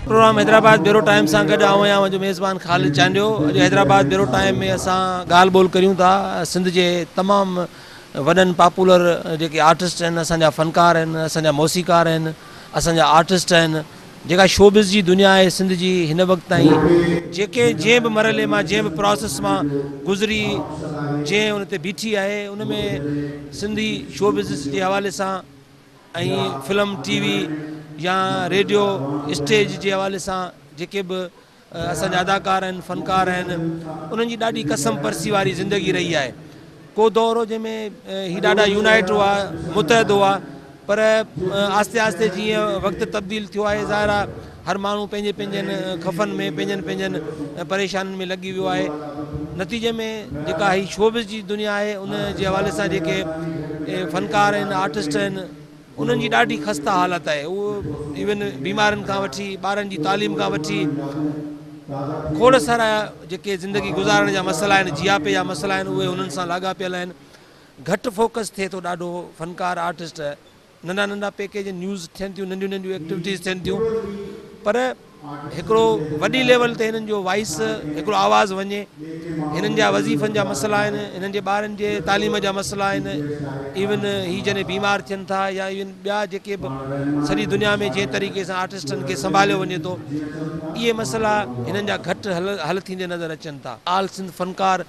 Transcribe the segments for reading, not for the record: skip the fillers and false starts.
Programme Hyderabad bureau time سان گڏ آئون آهيان اوهان جو ميزبان خالد چانڊيو. اڄ حيدرآباد بيورو ٽائيم ۾ اسان ڳالهه ٻولهه ڪريون ٿا سنڌ جي تمام وڏن پاپولر جيڪي آرٽسٽ آهن، اسان جا فنڪار آهن، اسان جا موسيقار آهن، اسان جا آرٽسٽ آهن، جيڪا شوبز جي دنيا آهي سنڌ جي هن وقت تائين جيڪي جنهن به مرحلي مان جنهن به پراسيس مان گذري جنهن ان تي بيٺي آهي ان ۾ سنڌي شوبز جي حوالي سان ۽ فلم، ٽي وي يا ريڊيو، اسٽيج جي حوالي سان جيڪي به اسان جا اداڪار آهن، فنڪار آهن، انهن جي ڏاڍي ڪسم پرسي واري زندگي رهي آهي. ڪو دور هو جنهن ۾ هي ڏاڍا يونائيٽ هئا، متحد هئا، پر آهستي آهستي جيئن وقت تبديل ٿيو آهي، ظاهر آهي هر ماڻهو پنهنجي پنهنجن خفن ۾ پنهنجن پنهنجن پريشانين ۾ لڳي ويو آهي. نتيجي ۾ جيڪا هي شوبز جي دنيا آهي ان جي حوالي سان جيڪي فنڪار آهن، آرٽسٽ آهن، انهن جي ڏاڍي خسته حالت آهي. اهو ايون بيمارين کان وٺي ٻارن جي تعليم کان وٺي کوڙ سارا جيڪي زندگي گذارڻ جا مسئلا آهن، جياپي جا مسئلا آهن، اهي انهن سان لاڳاپيل آهن. گهٽ فوڪس ٿئي ٿو ڏاڍو فنڪار آرٽسٽ ننڍا ننڍا پيڪيج نيوز ٿين ٿيون، ننڍيون ننڍيون ايڪٽيوٽيز ٿين ٿيون، پر هڪڙو وڏي ليول تي هنن جو وائس هڪڙو آواز وڃي. هنن جا وظيفن جا مسئلا آهن، هنن جي ٻارن جي تعليم جا مسئلا آهن، ايون هي جڏهن بيمار ٿين ٿا يا ايون ٻيا جيڪي به سڄي دنيا ۾ جنهن طريقي سان آرٽسٽن کي سنڀاليو وڃي ٿو، اهي مسئلا هنن جا گهٽ حل ٿيندي نظر اچن ٿا. آل سنڌ فنڪار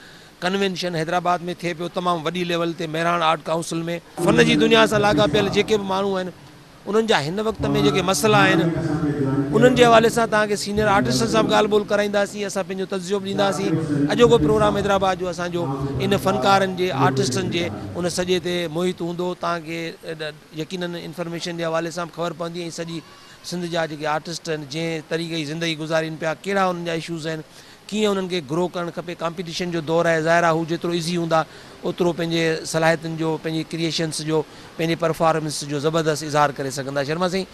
ڪنوينشن حيدرآباد ۾ ٿئي پيو تمام وڏي ليول تي مهراڻ آرٽ ڪائونسل ۾. فن جي دنيا سان لاڳاپيل جيڪي به ماڻهو آهن انهن جا هن وقت ۾ جيڪي مسئلا آهن انهن جي حوالي سان توهان کي سينيئر آرٽسٽن سان به ڳالهه ٻولهه ڪرائينداسين، اسان پنهنجو تجزيو به ڏينداسين. اڄوڪو پروگرام حيدرآباد جو اسان جو ان فنڪارن جي آرٽسٽن جي ان سڄي تي محيط هوندو. توهان کي يقينن انفارميشن جي حوالي سان به خبر پوندي ۽ سڄي سنڌ جا جيڪي آرٽسٽ آهن جنهن طريقي جي زندگي گذارين پيا ڪهڙا انهن جا اشوز آهن ڪيئن انهن کي گرو ڪرڻ کپي ڪامپيٽيشن جو دور آهي ظاهر آهي هو جيترو ايزي هوندا اوترو پنهنجي صلاحيتن جو پنهنجي ڪريئيشنس جو پنهنجي پرفارمنس جو زبردست اظهار ڪري سگهندا. شرما سائين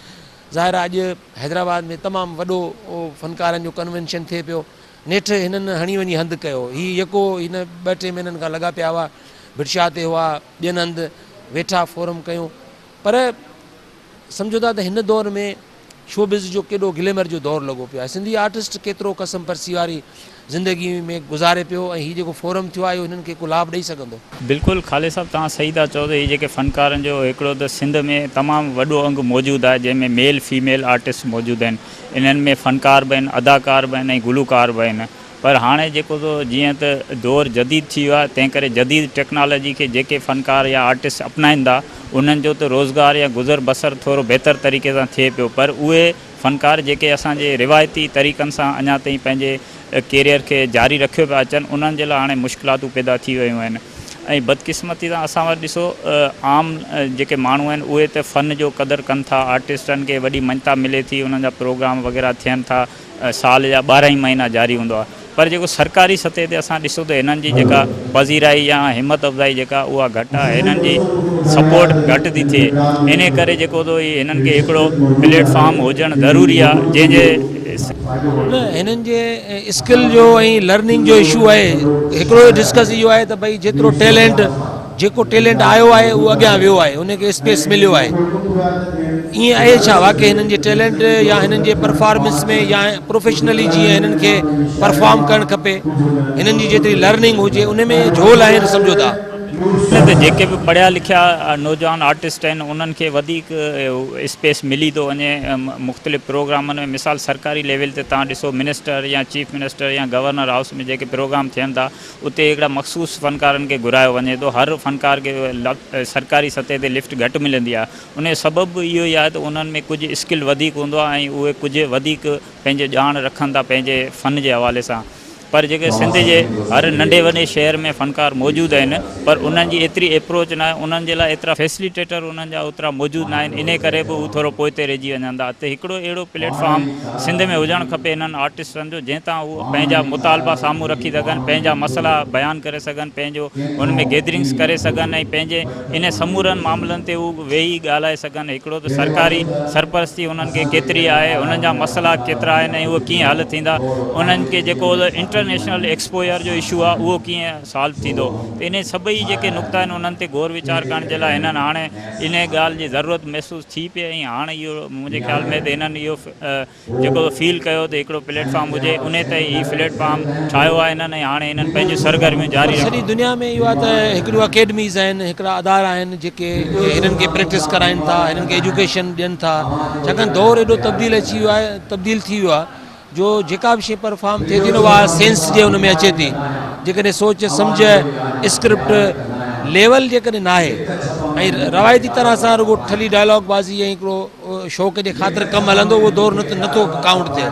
ظاهر آهي اڄ حيدرآباد ۾ تمام وڏو فنڪارن جو ڪنوينشن ٿئي پيو نيٺ هنن هڻي وڃي هنڌ ڪيو هي يڪو هن ٻه ٽي مهينن کان لڳا پيا هئا ڀٽشاهه تي هئا ٻين هنڌ ويٺا فورم ڪيون پر سمجهو ٿا ته هن دور ۾ شوبز جو ڪيڏو گليمر جو دور لڳو پيو آهي. سنڌي آرٽسٽ ڪيترو ڪسم پرسي واري زندگي ۾ گذاري پيو ۽ هي جيڪو فورم ٿيو آهي اهو هنن کي ڪو لاڀ ڏئي سگهندو؟ بلڪل خالد صاحب توهان صحيح ٿا چئو ته هي جيڪي فنڪارن جو هڪڙو ته سنڌ ۾ تمام وڏو انگ موجود آهي جنهن ۾ ميل فيميل آرٽسٽ موجود آهن انهن ۾ فنڪار به آهن اداڪار به آهن ۽ گلوڪار به آهن پر هاڻي جيڪو سو جيئن ته دور جديد ٿي ويو آهي تنهن ڪري جديد ٽيڪنالاجي کي جيڪي فنڪار يا آرٽسٽ اپنائين ٿا انهن جو ته روزگار يا گذر بسر ٿورو بهتر طريقي سان ٿئي پيو پر اهي فنڪار جيڪي اسان جي روايتي طريقن سان اڃا تائين پنهنجي ڪيريئر کي جاري رکيو پيا اچن انهن جي لاء هاڻي مشڪلاتون پيدا ٿي ويون آهن ۽ بدقسمتي سان اسان وٽ ڏسو عام جيڪي ماڻهو آهن اهي ته فن جو قدر ڪن ٿا آرٽسٽن کي وڏي مڃتا ملي ٿي انهن جا پروگرام وغيره ٿين ٿا سال جا 12 ئي مهينا جاري هوندو آهي پر جيڪو سرڪاري سطح تي اسان ڏسون ته هنن جي جيڪا پذيرائي يا همت افزائي جيڪا اها گهٽ آهي هنن جي سپورٽ گهٽ ٿي ٿئي انهي ڪري جيڪو ٿو هي هنن کي هڪڙو پليٽ فارم هجڻ ضروري آهي جنهن جي نه هنن جي اسڪل جو ۽ لرننگ جو اشو آهي هڪڙو ڊسڪس اهو آهي ته ڀئي جيترو ٽيلنٽ جيڪو ٽيلنٽ آيو آهي اهو اڳيان ويو آهي ان کي اسپيس مليو آهي ائين آهي ڇا واقعي هنن جي ٽيلنٽ يا هنن جي پرفارمنس ۾ يا پروفيشنلي جيئن هنن کي پرفارم ڪرڻ کپي هنن جي جيتري لرننگ هجي ان ۾ جهول آهن سمجهو ٿا. نه ته جيڪي به پڙهيا لکيا نوجوان آرٽسٽ آهن انهن کي وڌيڪ اسپيس ملي ٿو وڃي مختلف پروگرامن ۾ مثال سرڪاري ليول تي توهان ڏسو منسٽر يا چيف منسٽر يا گورنر هائوس ۾ جيڪي پروگرام ٿين ٿا اتي هڪڙا مخصوص فنڪارن کي گهرايو وڃي ٿو، هر فنڪار کي سرڪاري سطح تي لفٽ گهٽ ملندي آهي، ان جو سبب به اهو ئي آهي ته انهن ۾ ڪجهه اسڪل وڌيڪ هوندو آهي ۽ اهي ڪجهه وڌيڪ پنهنجي ڄاڻ رکن ٿا پنهنجي فن جي حوالي سان پر جيڪي سنڌ جي هر ننڍي وڏي شهر ۾ فنڪار موجود آهن پر انهن جي ايتري ايپروچ ناهي انهن جي لاء ايترا فيسليٽيٽر انهن جا اوترا موجود ناهن انهي ڪري به هو ٿورو پوئتي رهجي وڃن ٿا ته هڪڙو اهڙو پليٽ فارم سنڌ ۾ هجڻ کپي انهن آرٽسٽن جو جنهن تان هو پنهنجا مطالبا سامهون رکي سگهن، پنهنجا مسئلا بيان ڪري سگهن، پنهنجو ان ۾ گيدرنگس ڪري سگهن ۽ پنهنجي انهن سمورن معاملن تي هو ويهي ڳالهائي سگهن. هڪڙو ته سرڪاري سرپرستي انهن کي ڪيتري آهي، انهن جا مسئلا ڪيترا آهن ۽ اهي ڪيئن حل ٿيندا، انهن کي جيڪو انٽر. انٽرنيشنل ايڪسپوزر جو اشو آهي اهو ڪيئن سالو ٿيندو ته انهي سڀئي جيڪي نقطا آهن انهن تي غور ويچار ڪرڻ جي لاء هنن هاڻي انهي ڳالهه جي ضرورت محسوس ٿي پئي ۽ هاڻ اهو منهنجي خيال ۾ ته هنن اهو جيڪو فيل ڪيو ته هڪڙو پليٽ فارم هجي انهي تي هي پليٽ فارم ٺاهيو آهي هنن ۽ هاڻي هنن پنهنجون سرگرميون جاري سڄي دنيا ۾ اهو آهي ته هڪڙيون اڪيڊميز آهن هڪڙا ادارا آهن جيڪي هنن کي پريڪٽس ڪرائين ٿا هنن کي ايجوڪيشن ڏين ٿا ڇاڪاڻ دور ايڏو تبديل اچي ويو آهي تبديل ٿي ويو آهي جو جيڪا به شي پرفارم ٿئي ٿي نه اها سينس جي ان ۾ اچي ٿي جيڪڏهن سوچ سمجهه اسڪرپٽ ليول جيڪڏهن ناهي ۽ روايتي طرح سان رڳو ٺلهي ڊائلاگ بازي ۽ هڪڙو شوق جي خاطر ڪم هلندو اهو دور نه ٿو ڪائونٽ ٿئي.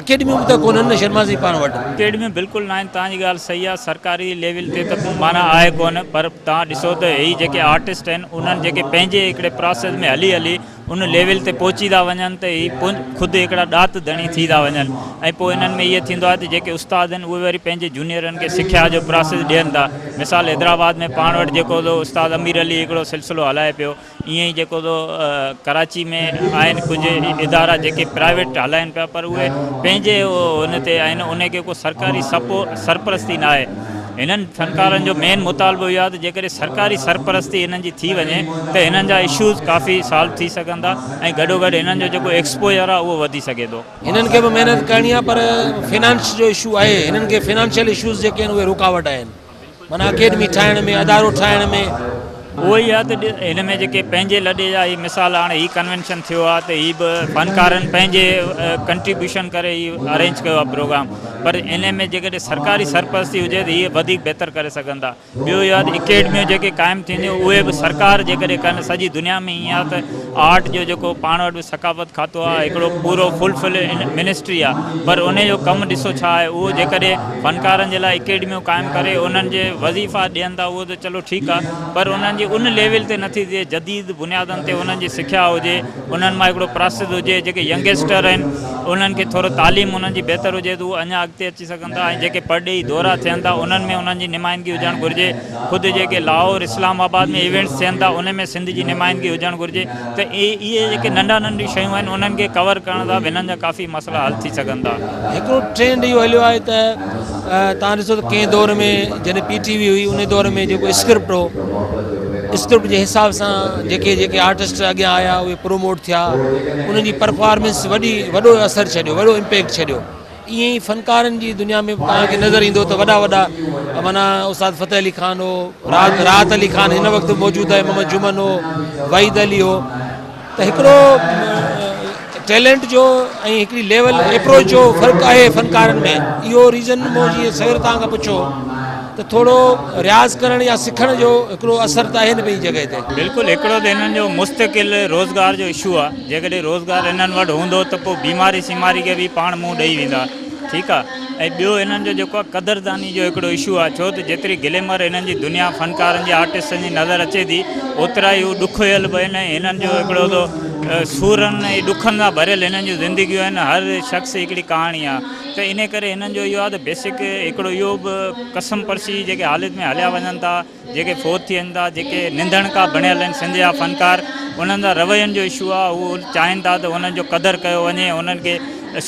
اڪيڊميون به ته ڪونهن نه شرما سائين پاڻ وٽ. اڪيڊميون بلڪل ناهن توهان جي ڳالهه صحيح آهي سرڪاري ليول تي ته معنيٰ آهي ڪونه پر توهان ڏسو ته هي جيڪي آرٽسٽ آهن انهن جيڪي پنهنجي هڪڙي پراسيس ۾ هلي هلي ان ليول تي پهچي ٿا وڃن ته هي خود هڪڙا ڏات ڌڻي ٿي ٿا وڃن ۽ پوء انهن ۾ اهي ٿيندو آهي ته جيڪي استاد آهن اهي وري پنهنجي جونيئرن کي سکيا جو پراسيس ڏين ٿا مثال حيدرآباد ۾ پاڻ وٽ جيڪو استاد امير علي هڪڙو سلسلو هلائي پيو ائين ئي جيڪو سو ڪراچي ۾ آهن ڪجهه ادارا جيڪي پرائيويٽ هلائن پيا پر اهي پنهنجي ان تي آهن ان کي ڪو سرڪاري سپو سرپرستي نه آهي هنن فنڪارن جو مين مطالبو اهو آهي ته جيڪڏهن سرڪاري سرپرستي هنن جي ٿي وڃي ته هنن جا اشوز ڪافي سالو ٿي سگهن ٿا ۽ گڏو گڏ هنن جو جيڪو ايڪسپوجر آهي اهو وڌي سگهي ٿو. هنن کي به محنت ڪرڻي آهي پر فنانس جو اشو آهي هنن کي فنانشل اشوز جيڪي آهن اهي رڪاوٽ آهن. معنيٰ اڪيڊمي ٺاهڻ ۾ ادارو ٺاهڻ ۾. اهو ئي آهي ته هن ۾ جيڪي پنهنجي لڏي جا هي مثال هاڻي هي ڪنوينشن ٿيو آهي ته هي به فنڪارن پنهنجي ڪنٽريبيوشن ڪري هي ارينج ڪيو آهي پروگرام پر ان ۾ جيڪڏهن سرڪاري سرپرستي هجي ته هي وڌيڪ بهتر ڪري سگهن ٿا ٻيو اهو آهي ته اڪيڊميون جيڪي قائم ٿينديون اهي به سرڪار جيڪڏهن ڪن سڄي دنيا ۾ ائين آهي ته آرٽ جو جيڪو پاڻ وٽ به ثقافت کاتو آهي هڪڙو پورو فل فل منسٽري آهي پر ان جو ڪم ڏسو ڇا آهي اهو جيڪڏهن فنڪارن جي لاء اڪيڊميون قائم ڪري انهن جي وظيفا ڏين ٿا اهو ته چلو ٺيڪ آهي پر انهن جي ان ليول تي نٿي ٿئي جديد بنيادن تي انهن جي سکيا هجي انهن مان هڪڙو پراسيس هجي جيڪي ينگسٽر آهن انهن کي ٿورو تعليم انهن جي بهتر هجي ته هو اڃا اڳتي اچي سگهن ٿا ۽ جيڪي پرڏيهي دورا ٿين ٿا انهن ۾ انهن جي نمائندگي هجڻ گهرجي خود جيڪي لاهور اسلام آباد ۾ ايونٽس ٿين ٿا ان ۾ سنڌ جي نمائندگي هجڻ گهرجي ته اهي جيڪي ننڍا ننڍيون شيون آهن انهن کي ڪور ڪرڻ سان به هنن جا ڪافي مسئلا حل ٿي سگهن ٿا. هڪڙو ٽرينڊ اهو هليو آهي ته توهان ڏسو ته ڪنهن دور ۾ جڏهن پي ٽي وي هئي ان دور ۾ جيڪو اسڪرپٽ هو اسڪرپٽ جي حساب سان جيڪي جيڪي آرٽسٽ اڳيان آيا اهي پروموٽ ٿيا انهن جي پرفارمنس وڏي وڏو اثر ڇڏيو وڏو امپيڪٽ ڇڏيو ائين ئي فنڪارن جي دنيا ۾ به توهان کي نظر ايندو ته وڏا وڏا معنيٰ استاد فتح علي خان هو راحت علي خان هن وقت موجود آهي محمد جمن هو وحيد علي هو ته هڪڙو ٽيلنٽ جو ۽ هڪڙي ليول اپروچ جو فرق آهي فنڪارن ۾ اهو ريزن مون جيئن سوير توهان کان پڇيو ته ٿورو رياض ڪرڻ يا سکڻ جو هڪڙو اثر ته آهي نه پنهنجي جڳهه تي. بلڪل هڪڙو ته هنن جو مستقل روزگار جو اشو آهي جيڪڏهن روزگار هنن وٽ هوندو ته پوء بيماري سيماري کي به پاڻ منهن ڏئي ويندا ٺيڪ آ ۽ ٻيو هنن جو جيڪو آ قدرداني جو هڪڙو اشو آ ڇو ته جيتري گليمر هنن جي دنيا فنڪارن جي آرٽسٽن جي نظر اچي ٿي اوترا ئي هو ڏکويل به آهن ۽ هنن جو هڪڙو ته سورن ۽ ڏکن سان ڀريل هنن جون زندگيون آهن هر شخص هڪڙي ڪهاڻي آ ته انهي ڪري هنن جو اهو آ ته بيسڪ هڪڙو اهو به ڪسم پرسي جيڪي حالت ۾ هليا وڃن ٿا جيڪي فوت ٿي وڃن ٿا، جيڪي ننڌڻڪا بڻيل آهن سنڌ جا فنڪار، انهن سان روين جو اشو آهي، هو چاهين ٿا ته انهن جو قدر ڪيو وڃي، انهن کي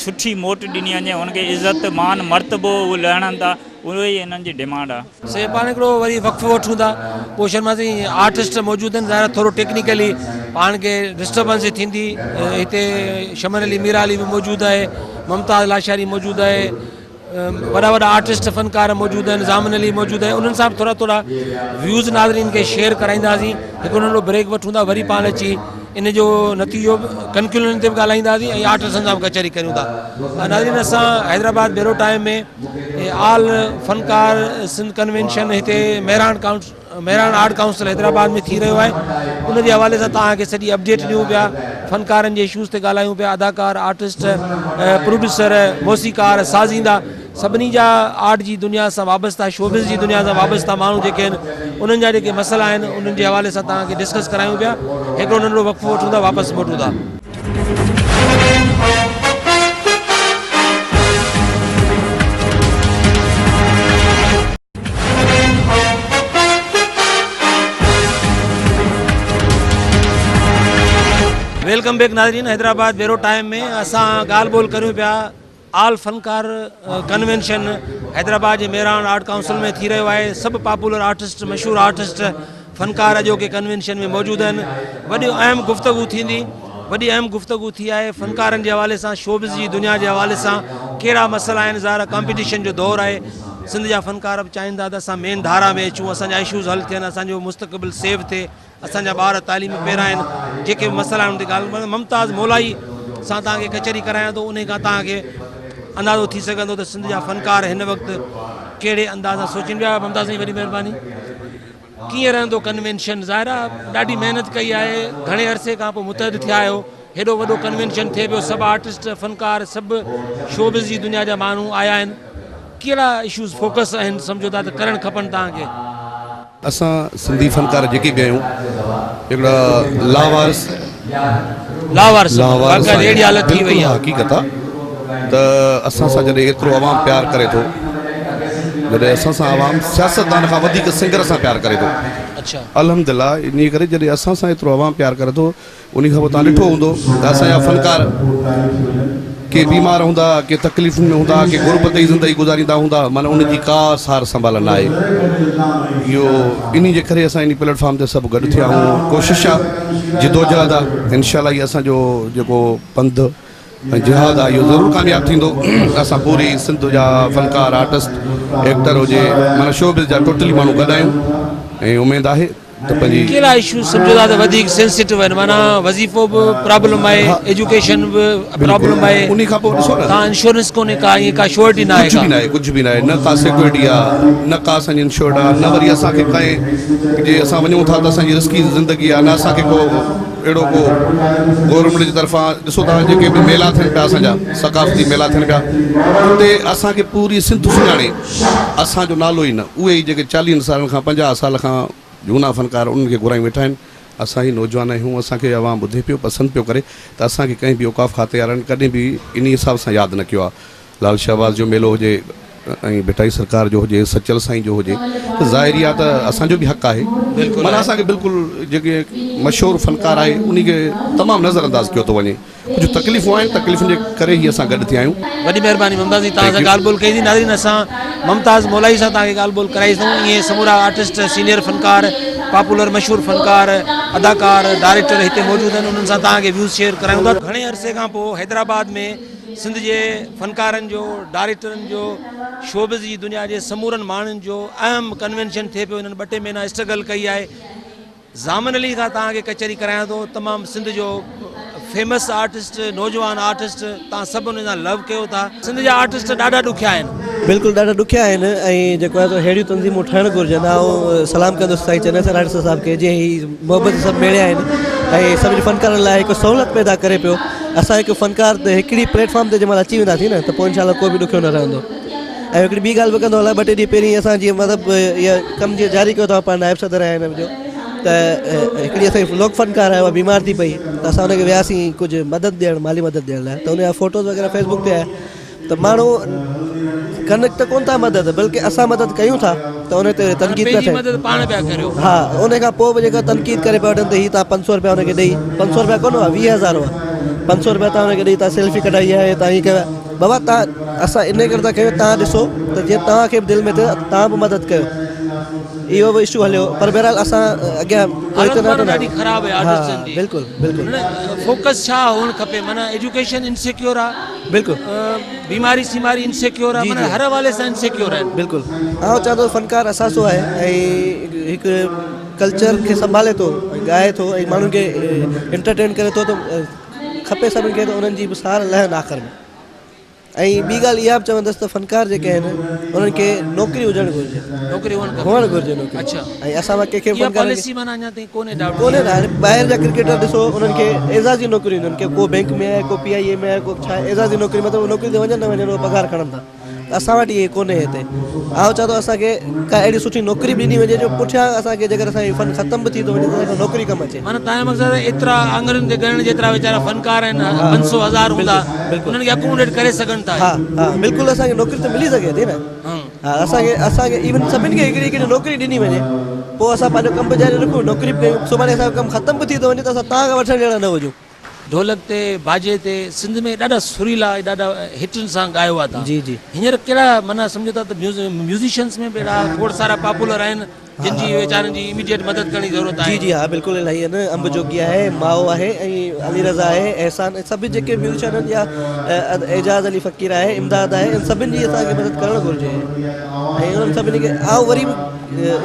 سٺي موٽ ڏني وڃي، انهن کي عزت، مان، مرتبو هو لهڻن ٿا، اهو ئي انهن جي ڊمانڊ آهي. سائين پاڻ هڪڙو وري وقفو وٺون ٿا پوء شرما سائين آرٽسٽ موجود آهن ظاهر آهي ٿورو ٽيڪنيڪلي پاڻ کي ڊسٽربنس ٿيندي هتي شمن علي ميرالي به موجود آهي ممتاز لاشاري موجود آهي وڏا وڏا آرٽسٽ فنڪار موجود آهن ضامن علي موجود آهي انهن سان به ٿورا ٿورا ويوز ناظرين کي شيئر ڪرائينداسين هڪ ننڍڙو بريڪ وٺون ٿا وري پاڻ اچي ان جو نتيجو ڪنڪلوزن تي به ڳالهائينداسين ۽ آرٽسٽن سان به ڪچهري ڪريون ٿا ناظرين اسان حيدرآباد بيرو ٽائيم ۾ آل فنڪار سنڌ ڪنوينشن هتي Mehran council Mehran art council Hyderabad ۾ ٿي رهيو آهي ان جي حوالي سان توهان کي سڄي اپڊيٽ ڏيون پيا فنڪارن جي اشوز تي ڳالهايون پيا اداڪار آرٽسٽ پروڊيوسر موسيقار سازيندا سڀني جا آرٽ جي دنيا سان وابسته شوبز جي دنيا سان وابسته ماڻهو جيڪي آهن انهن جا جيڪي مسئلا آهن انهن جي حوالي سان توهان کي ڊسڪس ڪرايون پيا هڪڙو ننڍڙو وقفو وٺون ٿا واپس موٽون ٿا. Welcome back ناظرين حيدرآباد بيرو ٽائيم ۾ اسان ڳالهه ٻولهه ڪريون پيا آل فنڪار ڪنوينشن حيدرآباد جي مهراڻ آرٽ ڪائونسل ۾ ٿي رهيو آهي. سڀ پاپولر آرٽسٽ، مشهور آرٽسٽ، فنڪار اڄوڪي ڪنوينشن ۾ موجود آهن. وڏي اهم گفتگو ٿيندي. وڏي اهم گفتگو ٿي آهي فنڪارن جي حوالي سان، شوبز جي دنيا جي حوالي سان ڪهڙا مسئلا آهن. ظاهر آهي ڪامپيٽيشن جو دور آهي. سنڌ جا فنڪار به چاهين ٿا ته اسان مين ڌارا ۾ اچون، اسان جا اشوز حل ٿين، اسان جو مستقبل سيو ٿئي. اسان جا ٻار تعليم پيرائن، جيڪي به مسئلا آهن ان تي ڳالهه ٻولهه ممتاز مولائي سان توهان کي ڪچهري ڪرايان ٿو انهي کان توهان کي اندازو ٿي سگهندو ته سنڌ جا فنڪار هن وقت ڪهڙي انداز سان سوچين پيا. ممتاز سائين وڏي مهرباني. ڪيئن رهندو ڪنوينشن؟ ظاهر آهي ڏاڍي محنت ڪئي آهي، گهڻي عرصي کان پوء متحد ٿيا آهيو، هيڏو وڏو ڪنوينشن ٿئي پيو، سڀ آرٽسٽ فنڪار سڀ شوبز جي دنيا جا ماڻهو آيا آهن، ڪهڙا اشوز فوڪس آهن سمجهو ٿا ته ڪرڻ کپن توهان کي؟ اسان سنڌي فنڪار جيڪي به آهيون هڪڙا لاوارث لاوارث باقاعده اهڙي حالت ٿي وئي آهي. حقيقت آ ته اسان سان جڏهن ايترو عوام پيار ڪري ٿو، جڏهن اسان سان عوام سياستدان کان وڌيڪ سنگر سان پيار ڪري ٿو، الحمدلله انهي ڪري جڏهن اسان سان ايترو عوام پيار ڪري ٿو انهي کان پوء توهان ڏٺو هوندو ته اسان جا فنڪار ڪي بيمار هوندا، ڪي تڪليفن ۾ هوندا، ڪي غربت جي زندگي گذاريندا هوندا، معنيٰ انهن جي ڪا سار سنڀال نه آهي. اهو انهي جي ڪري اسان انهي پليٽ فارم تي سڀ گڏ ٿيا آهيون. ڪوشش آ، جدوجهد آ، انشاء الله هي اسان جو جيڪو پنڌ ۽ جهاد آ اهو ضرور ڪامياب ٿيندو. اسان پوري سنڌ جا فنڪار، آرٽسٽ، ايڪٽر هجي معنيٰ شوبز جا ٽوٽلي ماڻهو گڏ آهيون ۽ اميد آهي. ته پنهنجي. ڪهڙا اشوز سمجهو ٿا ته وڌيڪ سينسيٽو آهن معنيٰ وظيفو به پرابلم آهي ايجوڪيشن به پرابلم آهي انهي کان پوء ڏسو نه تان انشورنس ڪونهي ڪا ائين ڪا شورٽي نه آهي ڪجهه به ناهي ڪجهه به ناهي نه ڪا سيڪيورٽي آهي نه ڪا اسان جي انشورڊ آهي نه وري اسان کي ڪنهن جي اسان وڃون ٿا ته اسان جي رسڪي زندگي آهي نه اسان کي ڪو اهڙو ڪو گورنمينٽ جي طرفان ڏسو ٿا جيڪي به ميلا ٿين پيا اسان جا ثقافتي ميلا ٿين پيا اتي اسان کي پوري سنڌ سڃاڻي اسان جو نالو ئي نه، اهي ئي جيڪي چاليهن سالن کان پنجاهه سال کان جهونا فنڪار انهن کي گهرائي ويٺا آهن، اسان هي نوجوان آهيون، اسان کي عوام ٻڌي پيو، پسند پيو ڪري ته اسان کي ڪنهن به اوقاف کاتي وارن ڪڏهن به انهي حساب سان ياد نه ڪيو آهي. لال شهباز جو ميلو هجي ۽ ڀٽائي سرڪار جو هجي، سچل سائين جو هجي ته ظاهري آهي ته اسان جو به حق آهي، معنيٰ اسان کي بلڪل جيڪي مشهور فنڪار آهي انهي کي تمام نظر انداز ڪيو ٿو وڃي. ڪجهه تڪليفون آهن تڪليفن جي ڪري ئي اسان گڏ ٿيا آهيون. وڏي مهرباني ممتاز سائين توهان سان ڳالهه ٻولهه ڪئي سين ناظرين اسان ممتاز مولائي سان توهان کي ڳالهه ٻولهه ڪرائي سون ائين سمورا آرٽسٽ سينيئر فنڪار پاپولر مشهور فنڪار اداڪار ڊائريڪٽر هتي موجود آهن انهن سان توهان کي ويوز شيئر ڪرايون ٿا. گهڻي عرصي کان پوء حيدرآباد ۾ سنڌ جي فنڪارن جو ڊائريڪٽرن جو شوبز جي دنيا جي سمورن ماڻهن جو اهم ڪنوينشن ٿئي پيو انهن ٻه ٽي مهينا اسٽرگل ڪئي آهي ضامن علي کان توهان کي ڪچهري ڪرايان ٿو تمام سنڌ جو فيمس آرٽسٽ نوجوان آرٽسٽ توهان سڀ ان سان لو ڪيو ٿا سنڌ جا آرٽسٽ ڏاڍا ڏکيا آهن. بلڪل ڏاڍا ڏکيا آهن ۽ جيڪو آهي سو ههڙيون تنظيمون ٺهڻ گهرجن آئون سلام ڪندس سائين چنيسر آرٽسٽ صاحب کي جنهن هي محبت سڀ ميڙيا آهن ۽ سڀني فنڪارن لاء هڪ سهولت پيدا ڪري پيو اسان هڪ فنڪار تي هڪڙي پليٽ فارم تي جنهن مهل اچي وينداسين نه ته پوء انشاء الله ڪو به ڏکيو نه رهندو ۽ هڪڙي ٻي ڳالهه به ڪندو هلان ٻه ٽي ڏينهن پهرين اسان جيئن مطلب اها ڪم جيئن جاري ڪيو اٿئون پاڻ نائب صدر آهيان هن جو ته هڪڙي اسان جي لوڪ فنڪار آهي اها بيمار ٿي پئي ته اسان ان کي وياسين ڪجهه مدد ڏيڻ مالي مدد ڏيڻ لاء ته ان جا فوٽوز وغيره فيسبوڪ تي آيا ته ماڻهو ڪن ته ڪون ٿا مدد بلڪه اسان مدد ڪيون ٿا ته ان تي تنقيد پيا ٿئي مدد پاڻ پيا ڪريو ها ان کان پوء به جيڪا تنقيد ڪري پيا وٺن ته هي تان 500 روپيا ان کي ڏئي 500 روپيا ڪونه هئا 20000 هئا 500 روپيا تان ان کي ڏئي تان سيلفي ڪڍائي آهي تان هي ڪيو بابا تان اسان انهي ڪري ٿا ڪيون تان ڏسو ته جيئن توهان کي به دل ۾ ٿئي تان به مدد ڪيو اهو به اشو هليو پر بهرحال اسان اڳيان پوئتي نه هٽندا ڏاڍي خراب آهي آرٽسٽن جي بلڪل بلڪل فوڪس ڇا هئڻ کپي معنی ايجوڪيشن انسيڪيور آ بلڪل بيماري سيماري انسيڪيور آ معنی هر حوالي سان انسيڪيور آهن بلڪل آئون چوان ٿو فنڪار اثاثو آهي ۽ هڪ ڪلچر کي سنڀالي ٿو ۽ ڳائي ٿو ۽ ماڻهن کي انٽرٽين ڪري ٿو ته کپي سڀن کي ته انهن جي به سار لهن آخر ۾ ۽ ٻي ڳالهه اها به چوندس ته فنڪار جيڪي آهن انهن کي نوڪري هجڻ گهرجي نوڪري هئڻ کپي هئڻ گهرجي نوڪري اڇا ۽ اسان مان ڪنهن کي اها پاليسي معنيٰ اڃا تائين ڪونهي ڊاوٽ ڪونهي نه هاڻي ٻاهر جا ڪرڪيٽر ڏسو انهن کي اعزازي نوڪريون هونديون آهن ڪي ڪو بينڪ ۾ آهي ڪو پي آء اي ۾ آهي ڪو ڇا اعزازي نوڪري مطلب نوڪري تي وڃن نه وڃن اهي پگهار کڻن ٿا اسان وٽ ائين ڪونهي هتي. آئون چوان ٿو اسان کي ڪا اهڙي سٺي نوڪري به ڏني وڃي جو پٺيان اسان کي جيڪر اسان جو فن ختم به ٿي ٿو وڃي ته اسان کي نوڪري ڪم اچي. معنيٰ توهان جو مقصد آهي ايترا آڱرين تي ڳڻڻ جيترا ويچارا فنڪار آهن 500 هزار هوندا انهن کي اڪوموڊيٽ ڪري سگهن ٿا. ها ها بلڪل اسان کي نوڪري ته ملي سگهي ٿي نه. ها اسان کي اسان کي ايون سڀن کي هڪڙي هڪڙي نوڪري ڏني وڃي پوء اسان پنهنجو ڪم به جاري رکون نوڪري به ڪيون سڀاڻي اسان جو ڪم ختم به ٿي ٿو وڃي ته اسان توهان کان وٺڻ جهڙا نه هجون. ڍولڪ تي باجي تي سنڌ ۾ ڏاڍا سريلا ۽ ڏاڍا هٽن سان ڳايو آ تان جي جي. هينئر ڪهڙا معنيٰ سمجهو ٿا ته ميوزيشنس ۾ به اهڙا کوڙ سارا پاپولر آهن جن جي ويچارن جي اميڊيٽ مدد ڪرڻ جي ضرورت جي آهي. جي ها بلڪل الاهي آهن انب جوڳي آهي مائو آهي ۽ علي رضا آهي احسان سڀ جيڪي ميوزيشن آهن يا اعجاز علي فقير آهي امداد آهي ان سڀن جي اسان کي مدد ڪرڻ گهرجي ۽ انهن سڀني کي آئون وري به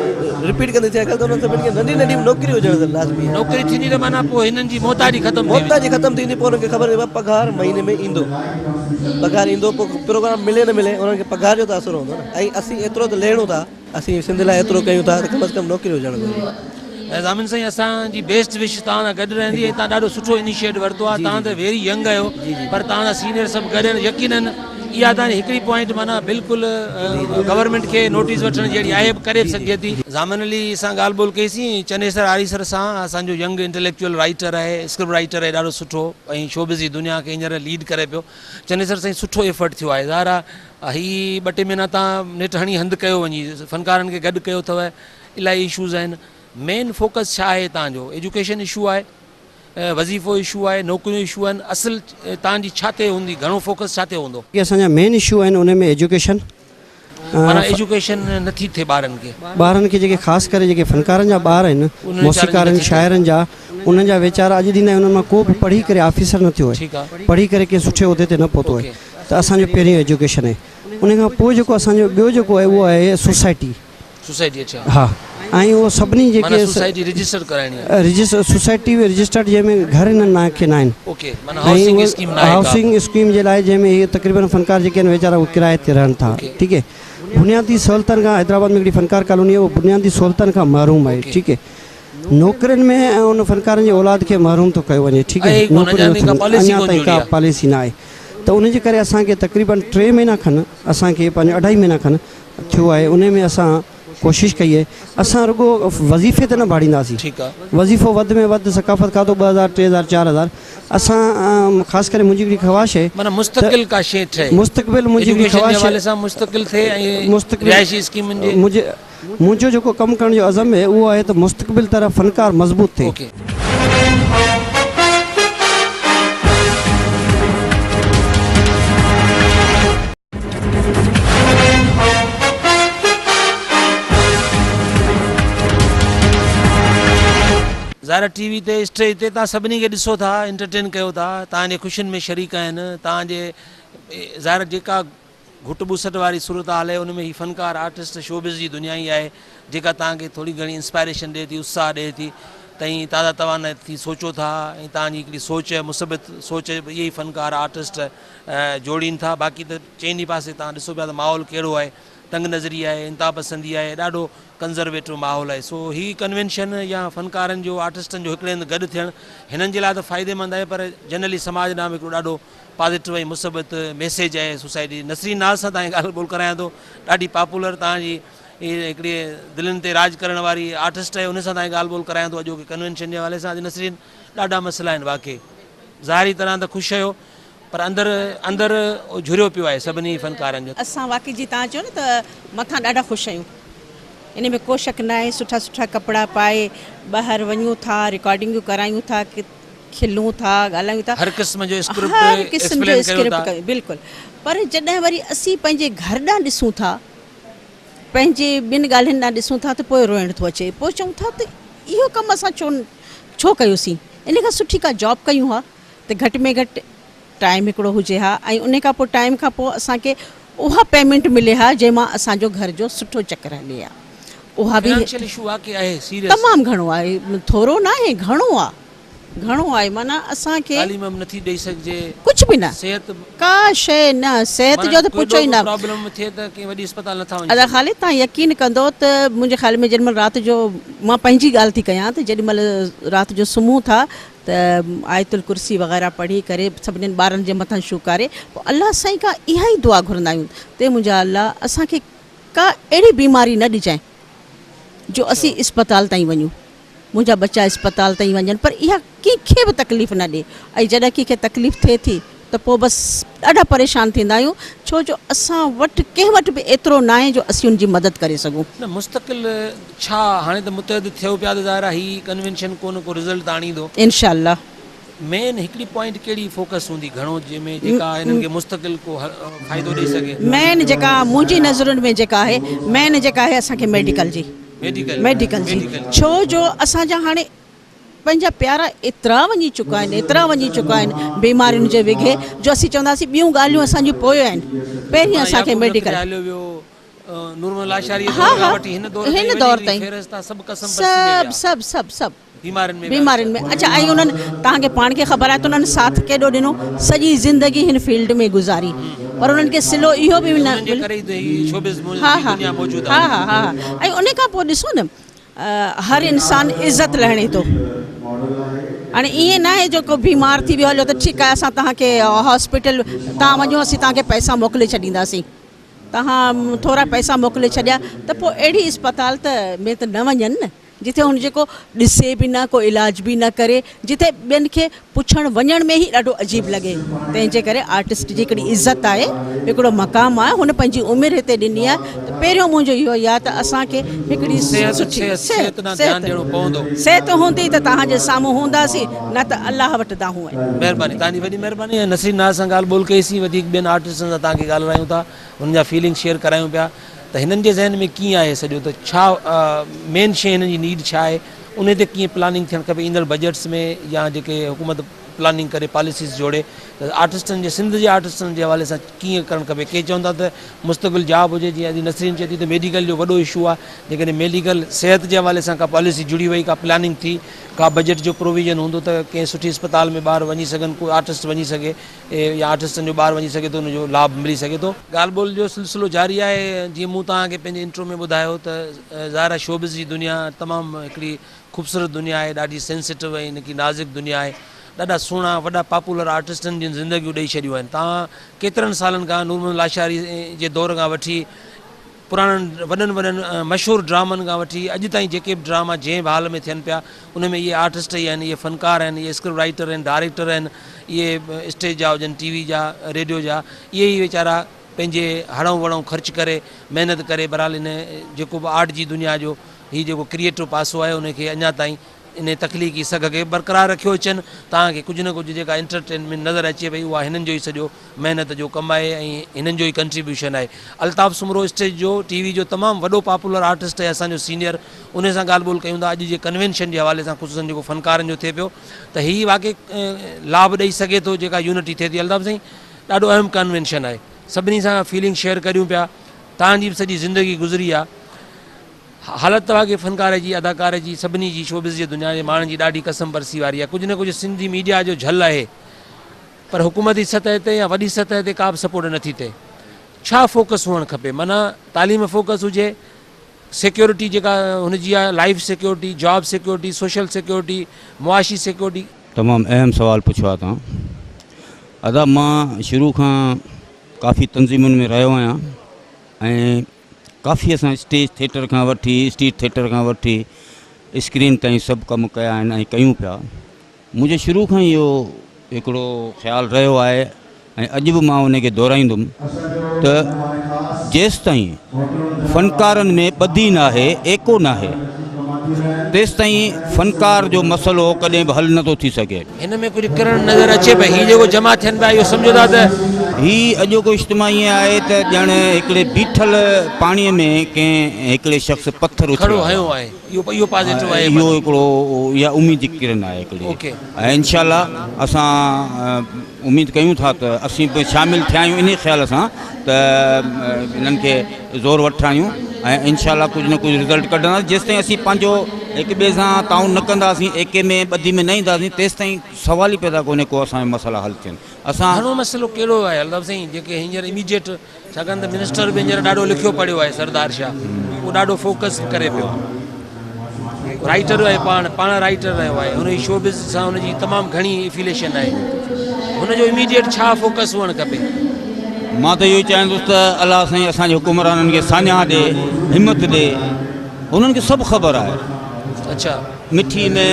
رپيٽ ڪندي ٿيان ته انهن سڀني کي ننڍي ننڍي نوڪري هجڻ لازمي آهي. نوڪري ٿيندي ته معنيٰ پوء هنن جي محتاجي ختم ٿي ويندي. محتاجي ختم ٿيندي پوء انهن کي خبر پوي پگهار مهيني ۾ ايندو پگهار ايندو پوء پروگرام ملي نه ملي انهن کي پگهار جو ته آسرو هوندو نه ۽ اسين ايترو ته لهڻون ٿا اسين سنڌ لاء ايترو ڪيون ٿا ته ڪم از ڪم نوڪري هجڻ گهرجي. ضامن سائين اسان جي بيسٽ وش توهان سان گڏ رهندي ۽ توهان ڏاڍو سٺو انيشيٽ ورتو آهي توهان ته ويري ينگ آهيو پر توهان جا سينيئر سڀ گڏ آهن يقينن اها توهان جي هڪڙي پوائنٽ معنيٰ بلڪل گورنمينٽ کي نوٽيس وٺڻ جهڙي آهي به ڪري به سگهجي ٿي. ضامن علي سان ڳالهه ٻولهه ڪئي سين چنيسر آريسر سان اسان جو ينگ انٽليڪچوئل رائيٽر آهي اسڪرپٽ رائيٽر آهي ڏاڍو سٺو ۽ شوبز جي دنيا کي هينئر ليڊ ڪري پيو چنيسر سائين سٺو ايفرٽ ٿيو آهي ظاهر آهي هي ٻه ٽي مهينا تان نيٺ هڻي هنڌ ڪيو وڃي فنڪارن کي گڏ ڪيو اٿو الاهي اشوز آهن مين فوڪس ڇا آهي تان جو ايجوڪيشن اشو آهي وظيفو اشو آهي نوڪريون اشو آهن اصل تان جي ڇا تي هوندي گهڻو فوڪس ڇا تي هوندو. جيڪي اسان جا مين اشو آهن ان ۾ ايجوڪيشن. معنيٰ ايجوڪيشن نٿي ٿئي ٻارن کي. ٻارن کي جيڪي خاص ڪري جيڪي فنڪارن جا ٻار آهن موسيقارن شاعرن جا انهن جا ويچارا اڄ ڏينهن تائين انهن مان ڪو به پڙهي ڪري آفيسر نه ٿيو آهي پڙهي ڪري ڪنهن سٺي عهدي تي نه پهتو آهي ته اسان جو پهريون ايجوڪيشن آهي ان کان پوء جيڪو اسان جو ٻيو جيڪو آهي اهو آهي سوسائٽي. سوسائٽي اڇا. ها ۽ اهو سڀني جيڪي معنيٰ سوسائٽي رجسٽر ڪرائڻي آهي. رجسٽر سوسائٽي رجسٽرڊ جنهن ۾ گهر هنن کي ناهن. اوڪي معنيٰ هائوسنگ اسڪيم ناهي ڪا. هائوسنگ اسڪيم جي لاء جنهن ۾ هي تقريبن فنڪار جيڪي آهن ويچارا اهي ڪرائي تي رهن ٿا ٺيڪ هي بنيادي سهولتن کان حيدرآباد ۾ هڪڙي فنڪار ڪالوني آهي اهو بنيادي سهولتن کان محروم آهي ٺيڪ هي نوڪرين ۾ ۽ ان فنڪارن جي اولاد کي محروم ٿو ڪيو وڃي ٺيڪ هي نوڪريون نٿيون اڃا تائين ڪا پاليسي نه آهي ته ان جي ڪري اسان کي تقريبن ٽي مهينا کن اسان کي پنهنجو اڍائي مهينا کن ٿيو آهي انهي ۾ اسان ڪوشش ڪئي آهي اسان رڳو وظيفي تي نه ڀاڙينداسين وظيفو وڌ ۾ وڌ ثقافت کاتو 2000 3000 4000 اسان خاص ڪري منهنجي هڪڙي خواهش آهي معنيٰ مستقل ڪا شيء ٺهي مستقبل منهنجي هڪڙي ايجوڪيشن جي خواهش حوالي سان مستقل ٿئي ۽ مستقبل رهائشي اسڪيمن جي منهنجي منهنجو جيڪو ڪم ڪرڻ جو عزم آهي اهو آهي ته مستقبل طرح فنڪار مضبوط ٿئي. اوڪي. ظاهر آهي ٽي وي تي اسٽيج تي توهان سڀني کي ڏسو ٿا انٽرٽين ڪيو ٿا توهان جي خوشين ۾ شريڪ آهن توهان جي ظاهر آهي جيڪا گهٽ ٻوسٽ واري صورتحال آهي ان ۾ هي فنڪار آرٽسٽ شوبز جي دنيا ئي آهي جيڪا توهان کي ٿوري گهڻي انسپائريشن ڏئي ٿي اتساهه ڏئي ٿي تئين تازا توانا ٿي سوچو ٿا ۽ توهان جي هڪڙي سوچ مثبت سوچ اهي ئي فنڪار آرٽسٽ جوڙين ٿا باقي ته چئني پاسي توهان ڏسو پيا ته ماحول ڪهڙو آهي تنگ نظري آهي انتها پسندي آهي ڏاڍو ڪنزرويٽو ماحول آهي سو هي ڪنوينشن يا فنڪارن جو آرٽسٽن جو هڪڙي هنڌ گڏ ٿيڻ هنن جي لاء ته فائديمند آهي پر جنرلي سماج ڏانهن به هڪڙو ڏاڍو پازيٽو ۽ مثبت ميسيج آهي سوسائٽي نسرين ناز سان توهان جي ڳالهه ٻولهه ڪرايان ٿو ڏاڍي پاپولر توهان جي هڪڙي دلين تي راڄ ڪرڻ واري آرٽسٽ آهي ان سان توهان جي ڳالهه ٻولهه ڪرايان ٿو اڄوڪي ڪنوينشن جي حوالي سان اڄ نسرين ڏاڍا مسئلا آهن واقعي ظاهري طرح ته خوش آهيو پر اندر اندر جهريو پيو آهي سڀني فنڪارن جو. اسان واقعي جي توهان چيو نه ته مٿان ڏاڍا خوش آهيون ان ۾ ڪو شڪ ناهي سٺا سٺا ڪپڙا پائي ٻاهر وڃون ٿا رڪارڊنگون ڪرايون ٿا کلون ٿا ڳالهايون ٿا هر قسم جو اسڪرپٽ هر قسم جو ايڪسپلين ڪيو اسڪرپٽ ٿا. ڪيو بلڪل پر جڏهن وري اسين پنهنجي گهر ڏانهن ڏسون ٿا پنهنجي ٻين ڳالهين ڏانهن ڏسون ٿا ته پوء روئڻ ٿو اچي پوء چئون ٿا ته اهو ڪم اسان ڇو ڇو ڪيوسين ان کان سٺي ڪا جاب ڪيون ها ته گهٽ ۾ گهٽ ٽائيم هڪڙو هجي ها ۽ ان کان پوء ٽائيم کان پوء اسان کي اها پيمينٽ ملي ها جنهن مان اسان جو گهر جو سٺو چڪر هلي ها اها به فنانشل اشو واقعي آهي سيريس. تمام گهڻو آهي ٿورو ناهي گهڻو آ گهڻو آهي معنيٰ اسان کي تعليم به نٿي ڏئي سگهجي ڪجهه به نه صحت ڪا شيء نه صحت جو ته پڇو ئي نه پرابلم ٿئي ته ڪنهن وڏي اسپتال نٿا وڃي ادا خالد توهان يقين ڪندو ته منهنجي خيال ۾ جيڏي مهل رات جو مان پنهنجي ڳالهه ٿي ڪيان ته جيڏي مهل رات جو سمهون ٿا ته آيت الڪرسي وغيره پڙهي ڪري سڀنين ٻارن جي مٿان شوڪاري پوء الله سائين کان اها ئي دعا گهرندا آهيون ته منهنجا الله اسان کي ڪا اهڙي بيماري نه ڏجانء جو اسين اسپتال تائين وڃون منهنجا ٻچا اسپتال تائين وڃن پر اها ڪنهن کي به تڪليف نه ڏي ۽ جڏهن ڪنهن کي تڪليف ٿئي ٿي ته پوء بس ڏاڍا پريشان ٿيندا آهيون ڇو جو اسان وٽ ڪنهن وٽ به ايترو ناهي جو اسين ان جي مدد ڪري سگهون. نه مستقل ڇا هاڻي ته متحد ٿيو پيا ته ظاهر آهي هي ڪنوينشن ڪو نه ڪو رزلٽ ته آڻيندو. انشاء الله. مين هڪڙي پوائنٽ ڪهڙي فوڪس هوندي گهڻو جنهن ۾ جيڪا هنن کي مستقل ڪو فائدو ڏئي سگهي. مين جيڪا منهنجي نظرن ۾ جيڪا آهي مين جيڪا آهي اسان کي ميڊيڪل جي ميڊيڪل جي ڇو جو اسان جا هاڻي پنهنجا پيارا ايترا وڃي چڪا آهن ايترا وڃي چڪا آهن بيمارين جي وگهي جو اسين چونداسين ٻيون ڳالهيون اسان جون پوء آهن پهرين اسان کي ميڊيڪل ها ها هن دور تائين سڀ سڀ سڀ سڀ بيمارين ۾ اڇا ۽ انهن توهان کي پاڻ کي خبر آهي ته انهن ساٿ ڪيڏو ڏنو سڄي زندگي هن فيلڊ ۾ گذاري پر انهن کي صلو اهو به نه ها ها ها ها ها ۽ ان کان پوء ڏسو نه هر انسان عزت لهڻي ٿو هاڻي ائين نه آهي جو ڪو بيمار ٿي ويو هليو ته ٺيڪ آهي اسان توهان کي هاسپيٽل توهان وڃو اسين توهان کي پئسا موڪلي ڇڏينداسين توهان ٿورا پئسا موڪلي ڇڏيا ته پوء اهڙي اسپتال ته ۾ ته نه وڃن نه جتي هن جيڪو ڏسي به نه ڪو علاج به نه ڪري جتي ٻين کي پڇڻ وڃڻ ۾ ئي ڏاڍو عجيب لڳي تنهن جي ڪري آرٽسٽ جي هڪڙي عزت آهي هڪڙو مقام آهي هن پنهنجي عمر هتي ڏني آهي ته پهريون منهنجو اهو ئي آهي ته اسان کي هڪڙي سٺي صحت صحت هوندي ته توهان جي سامهون هونداسين نه ته الله وٽ دانهون آهن. مهرباني توهان جي وڏي مهرباني ۽ نسرين ناز سان ڳالهه ٻولهه ڪئي سين وڌيڪ ٻين آرٽسٽن سان توهان کي ڳالهرايون ٿا انهن جا فيلنگ شيئر ڪرايون پيا ته هنن جي ذهن ۾ ڪيئن آهي سڄو ته ڇا مين شيء هنن جي نيڊ ڇا آهي انهي تي ڪيئن پلاننگ ٿيڻ کپي ايندڙ بجيٽس ۾ يا جيڪي حڪومت پلاننگ ڪري پاليسيز جوڙي ته آرٽسٽن جي سنڌ جي آرٽسٽن جي حوالي سان ڪيئن ڪرڻ کپي ڪي چون ٿا ته مستقبل جاب هجي جيئن اڄ نسرين چئي ٿي ته ميڊيڪل جو وڏو اشو آهي جيڪڏهن ميڊيڪل صحت جي حوالي سان ڪا پاليسي جڙي وئي ڪا پلاننگ ٿي ڪا بجيٽ جو پروويزن هوندو ته ڪنهن سٺي اسپتال ۾ ٻار وڃي سگهن ڪو آرٽسٽ وڃي سگهي يا آرٽسٽن جو ٻار وڃي سگهي ٿو ان جو لاڀ ملي سگهي ٿو. ڳالهه ٻولهه جو سلسلو جاري آهي جيئن مون توهان کي پنهنجي انٽرو ۾ ٻڌايو ته ظاهر آهي شوبز جي دنيا تمام هڪڙي خوبصورت دنيا آهي ڏاڍي سينسيٽو ۽ هڪڙي نازڪ دنيا آهي ڏاڍا سهڻا وڏا پاپولر آرٽسٽن جن زندگيون ڏئي ڇڏيون آهن توهان ڪيترن سالن کان نور محمد لاشاري جي دور کان وٺي پراڻن وڏن وڏن مشهور ڊرامن کان وٺي اڄ تائين جيڪي به ڊراما جنهن به حال ۾ ٿين پيا ان ۾ اهي آرٽسٽ ئي آهن اهي فنڪار آهن اهي اسڪرپٽ رائيٽر آهن ڊائريڪٽر آهن اهي اسٽيج جا هجن ٽي وي جا ريڊيو جا اهي ئي ويچارا پنهنجي هڙئون وڙئون خرچ ڪري محنت ڪري بهرحال ان جيڪو به آرٽ جي دنيا جو هي جيڪو ڪريئيٽو پاسو آهي ان کي اڃا تائين انهي تخليقي سگهه کي برقرار رکيو اچن. توهان کي ڪجهه نه ڪجهه جيڪا انٽرٽينمينٽ نظر اچي پئي اها هنن جو ئي سڄو محنت جو ڪم آهي ۽ هنن جو ئي ڪنٽريبيوشن آهي. الطاف سومرو اسٽيج جو ٽي وي جو تمام وڏو پاپولر آرٽسٽ آهي اسان جو سينيئر انهي سان ڳالهه ٻولهه ڪيون ٿا اڄ جي ڪنوينشن جي حوالي سان خصوصن جيڪو فنڪارن جو ٿئي پيو ته هي واقعي لاڀ ڏئي سگهي ٿو جيڪا يونٽي ٿئي ٿي الطاف سائين ڏاڍو اهم ڪنوينشن آهي سڀني سان فيلنگ شيئر ڪريون پيا توهان جي به سڄي زندگي گذري آهي. حالت توهان کي فنڪار جي، اداڪار جي، سڀني جي شوبز جي دنيا جي ماڻهن جي ڏاڍي قسم پرسي واري آهي. ڪجهه نه ڪجهه سنڌي ميڊيا جو جهل آهي پر حڪومتي سطح تي يا وڏي سطح تي ڪا به سپورٽ نٿي ٿئي. ڇا فوڪس هئڻ کپي؟ معنيٰ تعليم فوڪس هجي، سيڪيورٽي جيڪا هن جي آهي life security, job security, social security, معاشي سيڪيورٽي. تمام اهم سوال پڇيو آهي توهان. ادا مان شروع کان ڪافي تنظيمن ۾ رهيو آهيان ۽ ڪافي اسان اسٽيج ٿيٽر کان وٺي اسٽريٽ ٿيٽر کان وٺي اسڪرين تائين سڀ ڪم ڪيا آهن ۽ ڪيون پيا منهنجو شروع کان ئي اهو هڪڙو خيال رهيو آهي ۽ اڄ به مان ان کي دهرائيندم ته جيستائين فنڪارن ۾ ٻڌي ناهي ايڪو ناهي تيستائين فنڪار جو مسئلو ڪڏهن به حل نٿو ٿي سگهي. هن ۾ ڪجهه ڪرڻ نظر اچي پئي. هي جيڪو جمع ٿين پيا اهو سمجهو ٿا ته. هي اڄوڪو اجتماع ائين آهي ته ڄڻ هڪڙي بيٺل پاڻيء ۾ ڪنهن هڪڙي شخص پٿر کڙو اڇلايو هنيو آهي. آهي. اهو پازيٽو آهي. اهو هڪڙو اها اميد جي ڪرن آهي هڪڙي ۽ انشاء الله اسان اميد ڪيون ٿا ته اسين به شامل ٿيا آهيون انهي خيال سان ته انهن کي زور وٺرايون ۽ انشاء الله ڪجهه نه ڪجهه رزلٽ ڪڍنداسين جيستائين اسين پنهنجو هڪ ٻئي سان تعاون نه ڪنداسين ايڪي ۾ ٻڌي ۾ نه اينداسين تيستائين سوال ئي پيدا ڪونهي ڪو اسان جا مسئلا حل ٿين اسان گهڻو مسئلو ڪهڙو آهي الطاف سائين جيڪي هينئر اميڊيٽ ڇاڪاڻ ته منسٽر به هينئر ڏاڍو لکيو پڙهيو آهي سردار شاهه اهو ڏاڍو فوڪس ڪري پيو رائيٽر آهي پاڻ پاڻ رائيٽر رهيو آهي هن جي شوبز سان هن جي تمام گهڻي افيليشن آهي هن جو اميڊيٽ ڇا فوڪس هئڻ کپي؟ مان ته اهو ئي چاهيندس ته الله سائين اسان جي حڪمرانن کي ساڃاهه ڏي همت ڏي هنن کي سڀ خبر آهي اڇا مٺي ۾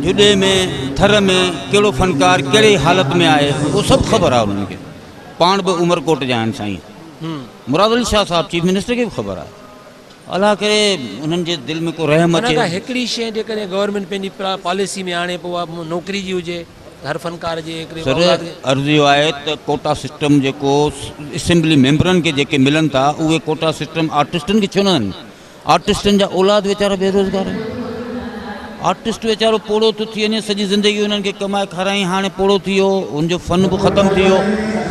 جهڏي ۾ ٿر ۾ ڪهڙو فنڪار ڪهڙي حالت ۾ آهي اهو سڀ خبر آهي انهن کي پاڻ به عمرڪوٽ جا آهن سائين مراد علي شاهه صاحب چيف منسٽر کي به خبر آهي. الله ڪري انهن جي دل ۾ ڪو رحم اچي. معنيٰ ڪا هڪڙي شيء جيڪڏهن گورنمينٽ پنهنجي پاليسي ۾ آڻي پوء اها نوڪري جي هجي هر فنڪار جي هڪڙي سر اولاد کي. عرض اهو آهي ته ڪوٽا سسٽم جيڪو اسيمبلي ميمبرن کي جيڪي ملن ٿا اهي ڪوٽا سسٽم آرٽسٽن کي ڇو نه ڏين؟ آرٽسٽن جا اولاد ويچارا بيروزگار آهن. آرٽسٽ ويچارو پوڙهو ٿو ٿي وڃي سڄي زندگي انهن کي ڪمائي کارائين هاڻي پوڙهو ٿي ويو هن جو فن به ختم ٿي ويو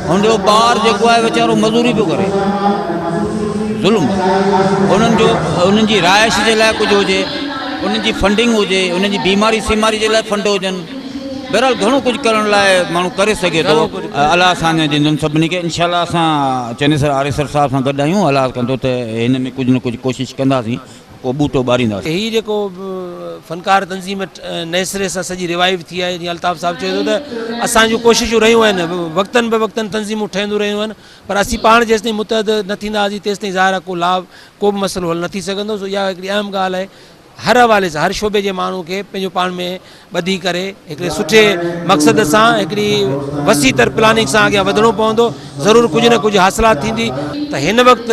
هن جو ٻار جيڪو آهي ويچارو مزوري پيو ڪري ظلم انهن جو انهن جي رهائش جي لاء ڪجهه هجي انهن جي فنڊنگ هجي انهن جي بيماري سيماري جي لاء فنڊ هجن بهرحال گهڻو ڪجهه ڪرڻ لاء ماڻهو ڪري سگهي ٿو الله ساڃاهه ڏيندن سڀني کي انشاء الله اسان چنيسر آريسر صاحب سان گڏ آهيون الله ڪندو ته هن ۾ ڪجهه نه ڪجهه ڪوشش ڪنداسين ڪو ٻوٽو ٻارينداسين. هي جيڪو فنڪار تنظيم نئين سري سان سڄي ريوائيو ٿي آهي جيئن الطاف صاحب چئي ٿو ته اسان جون ڪوششون رهيون آهن وقتن به وقتن تنظيمون ٺهنديون رهيون آهن پر اسين پاڻ جيستائين متحد نه ٿيندا هئاسين تيستائين ظاهر آهي ڪو لاڀ ڪو به مسئلو حل نه ٿي سگهندو سو اها هڪڙي اهم ڳالهه آهي هر حوالي سان هر شعبي جي ماڻهو کي پنهنجو پاڻ ۾ ٻڌي ڪري هڪڙي سٺي مقصد سان هڪڙي وسيع تر پلاننگ سان اڳيان وڌڻو پوندو ضرور ڪجهه نه ڪجهه حاصلات ٿيندي ته هن وقت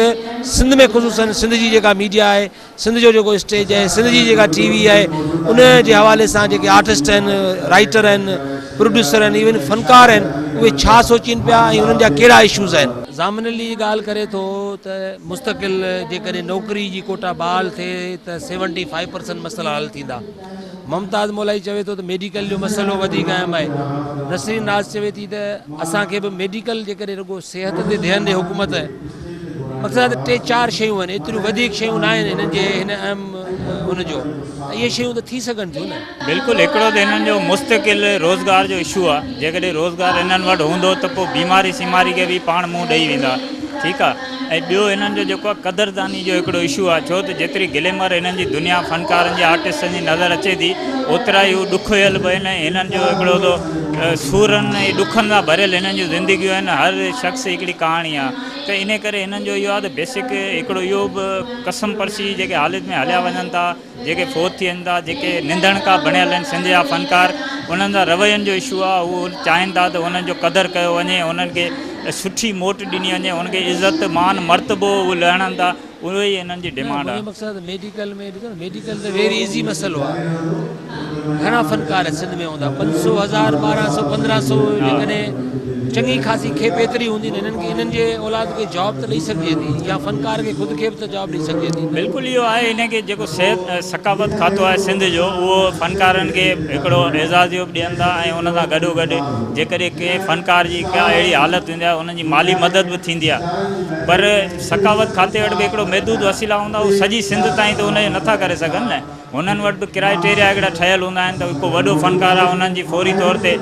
سنڌ ۾ خصوصن سنڌ جي جيڪا ميڊيا آهي سنڌ جو جيڪو اسٽيج آهي سنڌ جي جيڪا ٽي وي آهي ان جي حوالي سان جيڪي آرٽسٽ آهن رائٽر آهن پروڊيوسر آهن ايون فنڪار آهن اهي ڇا سوچين پيا ۽ انهن جا ڪهڙا اشوز آهن. ضامن علي ڳالهه ڪري ٿو ته مستقل جيڪڏهن نوڪري جي ڪوٽا بحال ٿئي ته سيونٽي فائيو پرسنٽ مسئلا حل ٿيندا. ممتاز مولائي چوي ٿو ته ميڊيڪل جو مسئلو وڌيڪ اهم آهي. نسرين ناز چوي ٿي ته اسان کي به ميڊيڪل جيڪڏهن رڳو صحت تي ڌيان ڏي حڪومت مقصد آهي ته ٽي چار شيون آهن ايتريون وڌيڪ شيون نه آهن هنن جي هن اهم ان جو ته اهي شيون ته ٿي سگهن ٿيون نه. بلڪل هڪڙو ته هنن جو مستقل روزگار جو اشو آ جيڪڏهن روزگار هنن وٽ هوندو ته پوء بيماري سيماري کي به پاڻ منهن ڏئي ويندا ٺيڪ آ ۽ ٻيو هنن جو جيڪو آ قدرداني جو هڪڙو اشو آ ڇو ته جيتري گليمر هنن جي دنيا فنڪارن جي آرٽسٽن جي نظر اچي ٿي اوترا ئي هو ڏکويل به آهن ۽ هنن جو هڪڙو ته سورن ۽ ڏکن سان ڀريل هنن جون زندگيون آهن هر شخص هڪڙي ڪهاڻي آ ته انهي ڪري هنن جو اهو آ ته بيسڪ هڪڙو اهو به ڪسم پرسي جيڪي حالت ۾ هليا وڃن ٿا جيڪي فوت ٿين ٿا، جيڪي ننڌڻڪا بڻيل آهن سنڌ جا فنڪار، انهن سان روين جو اشو آهي، هو چاهين ٿا ته انهن جو قدر ڪيو وڃي، انهن کي سٺي موٽ ڏني وڃي، انهن کي عزت، مان، مرتبو هو لهڻن ٿا، اهو ئي انهن جي ڊمانڊ آهي. منهنجو مقصد ميڊيڪل ۾ ڏسو نه ميڊيڪل ته ويري ايزي مسئلو آهي، گهڻا فنڪار سنڌ ۾ هوندا، 500، هزار، 1200، 1500 جيڪڏهن چڱي خاصي کيپ ايتري هوندي نه انهن کي انهن جي اولاد کي جاب ته ڏئي سگهجي ٿي يا فنڪار کي خود کي به ته جاب ڏئي سگهجي ٿي. بلڪل اهو آهي ان کي جيڪو صحت ثقافت کاتو آهي سنڌ جو اهو فنڪارن کي هڪڙو اعزازيو به ڏين ٿا ۽ ان سان گڏو گڏ جيڪڏهن ڪنهن فنڪار جي ڪا اهڙي حالت هوندي آهي انهن جي مالي مدد به ٿيندي آهي پر ثقافت کاتي وٽ به هڪڙو محدود وسيلا هوندا هو سڄي سنڌ تائين ته ان جو نٿا ڪري سگهن نه. هنن وٽ به ڪرائيٽيريا هڪڙا ٺهيل هوندا آهن ته ڪو وڏو فنڪار آهي انهن جي فوري طور تي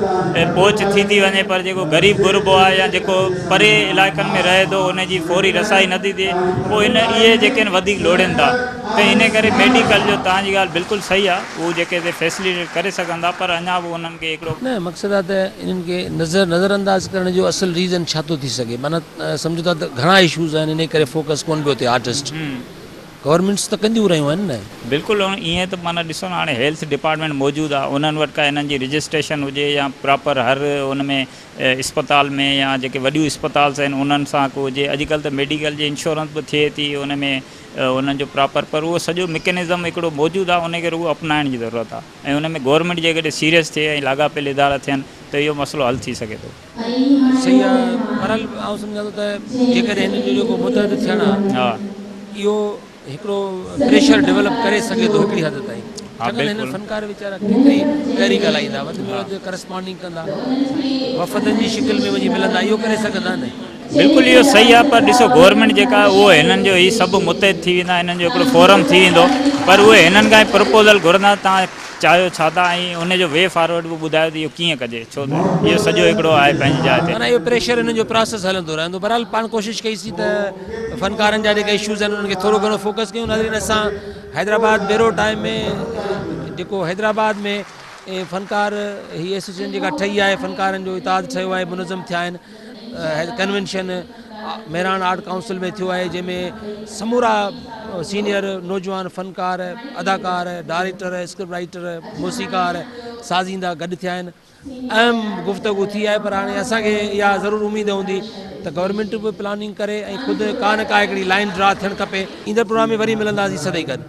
پهچ ٿي ٿي وڃي پر جيڪو غريب غربو آهي يا جيڪو پري علائقن ۾ رهي ٿو ان جي فوري رسائي نه ٿي ٿئي پوء ان اهي جيڪي آهن وڌيڪ لوڙين ٿا ته ان ڪري ميڊيڪل جو توهان جي ڳالهه بلڪل صحيح آهي هو جيڪي هتي فيسليٽيٽ ڪري سگهن ٿا پر اڃا به انهن کي هڪڙو. نه مقصد آهي ته انهن کي نظر نظر انداز ڪرڻ جو اصل ريزن ڇا ٿو ٿي سگهي معنيٰ سمجهو ٿا ته گهڻا اشوز آهن انهي ڪري فوڪس ڪونه پيو ٿئي آرٽسٽ گورنمينٽس ته ڪنديون رهيون آهن نه. بلڪل ائين ته معنيٰ ڏسو نه هاڻي هيلٿ ڊپارٽمينٽ موجود آهي انهن وٽ ڪا انهن جي رجسٽريشن هجي يا پراپر هر ان ۾ اسپتال ۾ يا جيڪي وڏيون اسپتالس آهن انهن سان ڪو هجي اڄڪلهه ته ميڊيڪل جي انشورنس به ٿئي ٿي ان ۾ انهن جو پراپر پر اهو سڄو مڪينزم هڪڙو موجود آهي ان کي رڳو اپنائڻ جي ضرورت آهي ۽ ان ۾ گورنمينٽ جيڪڏهن سيريس ٿئي ۽ لاڳاپيل ادارا ٿين ته اهو مسئلو حل ٿي سگهي ٿو. صحيح آ بھرحال آئون سمجھان ٿو ته جيڪڏهن ھنن جو جيڪو متحد ٿيڻ آ اھو ھڪڙو پريشر ڊولپ ڪري سگھي ٿو ھڪڙي حد تائين ڇاڪاڻ ته ھنن فنڪار ويچارا ڪيتري تحريڪ ھلائيندا وڌ ۾ وڌ ڪرسپانڊنگ ڪندا وفدن جي شڪل ۾ وڃي ملندا اھو ڪري سگھندا نه. بلڪل اھو صحيح آ پر ڏسو گورنمينٽ جيڪا اھو ھنن جو ھي سڀ متحد ٿي ويندا ھنن جو ھڪڙو فورم ٿي ويندو پر اھي ھنن کان ئي پرپوزل گھرندا تان چاهيو ڇا ٿا ۽ ان جو وي فارورڊ به ٻڌايو ته اهو ڪيئن ڪجي ڇو ته اهو سڄو هڪڙو آهي پنهنجي جاء تي. معنيٰ اهو پريشر انهن جو پراسيس هلندو رهندو بهرحال پاڻ ڪوشش ڪئي سين ته فنڪارن جا جيڪي اشوز آهن انهن کي ٿورو گهڻو فوڪس ڪيون ناظرين اسان حيدرآباد بيرو ٽائيم ۾ جيڪو حيدرآباد ۾ فنڪار هي ايسوسيئيشن جيڪا ٺهي آهي فنڪارن جو اتحاد ٺهيو آهي منظم ٿيا آهن ڪنوينشن مهراڻ آرٽ ڪائونسل ۾ ٿيو آهي جنهن ۾ سمورا سينيئر نوجوان فنڪار، اداڪار، ڊائريڪٽر، اسڪرپٽ رائيٽر، موسيقار، سازيندا گڏ ٿيا آهن. اهم گفتگو ٿي آهي پر هاڻي اسان کي اها ضرور اميد هوندي ته گورنمينٽ به پلاننگ ڪري ۽ خود ڪا نه ڪا هڪڙي لائين ڊرا ٿيڻ کپي. ايندڙ پروگرام ۾ وري ملنداسين سدائين گڏ.